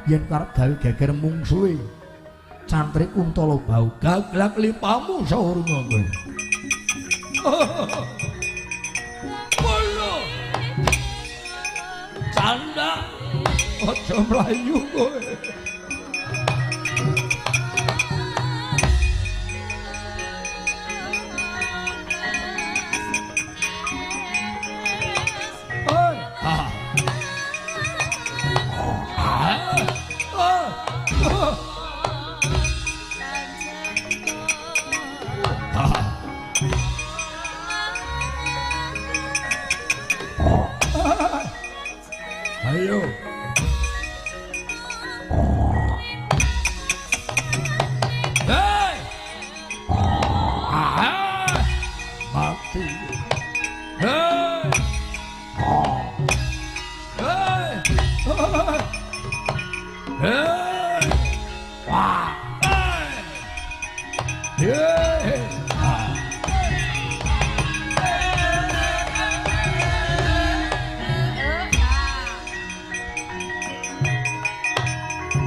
Yen karep gawe geger mungsuhe. Cantrik Kuntala Bau gaglak lipamu saurunga kowe. Bolo. Canda aja mlayu kowe. Oi. Ah. Ah. Ah. Ah. Ah. Ayo. Hei. Ah. Mati. Hei. Hei. Hei. Wah. Hei. Hei. Ah.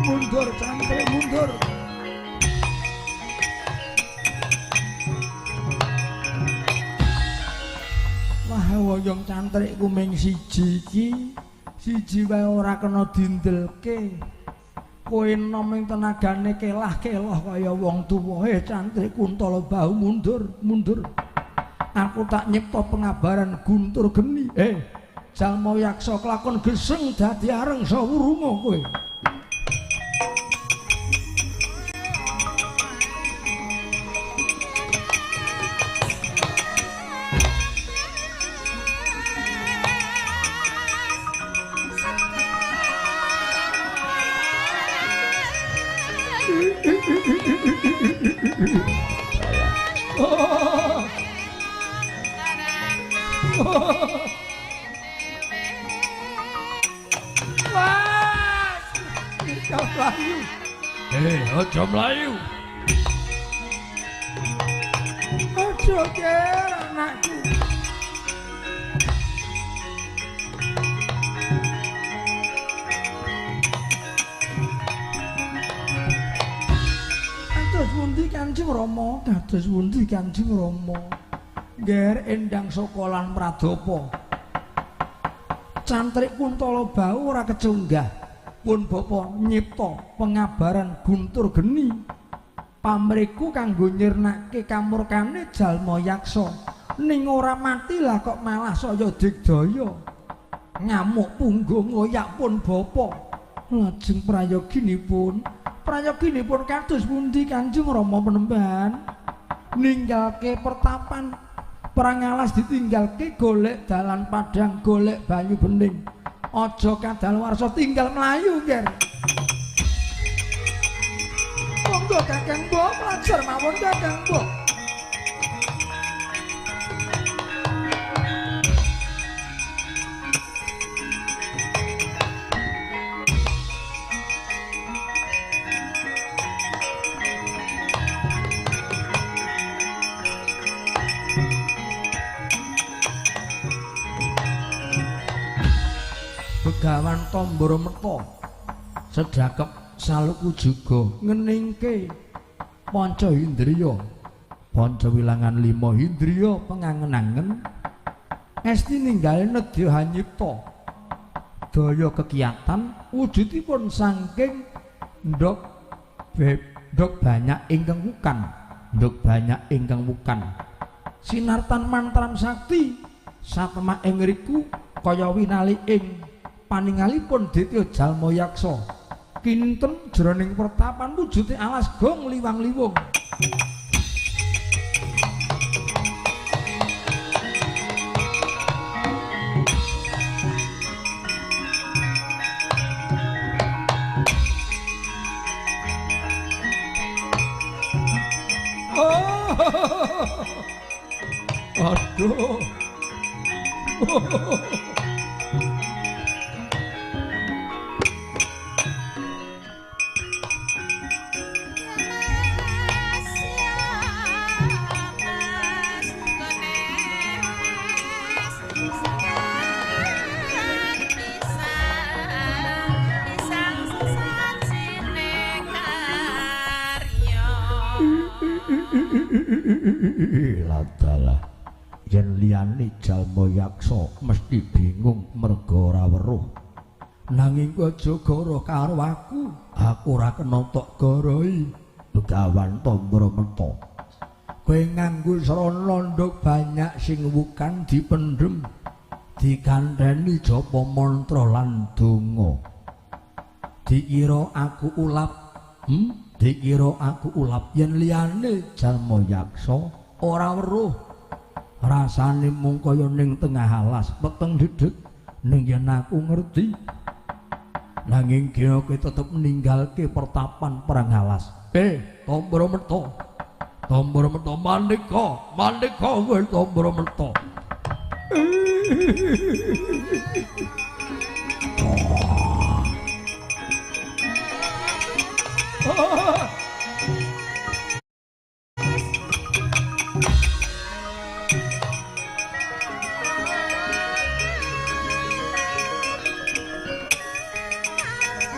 Mundur cantrik mundur. Wah, woyong cantrik ku ming siji iki, siji wae ora kena dindelke. Kowe enom ing tenagane kelah-keloh kaya wong tuwa. Cantrik Kuntala Bahu mundur, mundur. Aku tak nyipta pengabaran guntur geni. Jalma yaksa kelakon geseng dadi areng sawurunga kowe. Wah, aja mlayu. Aja mlayu. Aja ger anakku. Kados pundi Kanjeng Rama? Kados pundi Kanjeng Rama? Nger Endang Saka lan Pradapa. Cantrik Kuntala Bau ora kecunggah. Pun bapa nyipta pengabaran guntur geni. Pamriku kanggo nyirnake kamurkane jalma yaksa. Ning ora mati lah kok malah saya digdaya. Ngamuk punggung ngoyak pun bapa. Lajeng prayoginipun, prayoginipun kados pundi Kanjeng Rama Penemban? Ninggalke pertapan perang alas ditinggalke golek dalan padang golek banyu bening. Aja kadaluwarsa tinggal mlayu, Nger. Monggo Kakang Mbok pelajar mawon Kakang Mbok. Begawan Tomboro Merta sedhakep saluku juga ngeningke panca indriya, panca wilangan lima indriya pengangen-angen esti ninggale nedya hanyipta daya kekiatan wujudipun saking ndhog ndhog banyak ingkang wukan, ndhog banyak ingkang wukan sinartan mantram sakti satemah ing ngriku kaya winali ing paningalipun Ditya Jalma Yaksa kinten jroning pertapan wujude alas gong liwang-liwung. Oh, aduh. Pisang, pisang. Ladalah yen liyane jalma yaksa mesti bingung merga ora weruh. Nanging kowe aja goro karo aku. Aku ora kena tok goroi. Begawan Tambramerta. Kowe nganggo srana nduk banyak sing wukan dipendhem. Dikantheni japa mantra lan donga. Dikira aku ulap. Dikira aku ulap yen liyane jalma yaksa ora weruh. Rasane mung kaya ning tengah alas peteng dedeg ning yen aku ngerti. Nanging kaya kowe tetep ninggalke pertapan perang alas. Tambramerta. Tambramerta mandeka, mandeka kowe Tambramerta.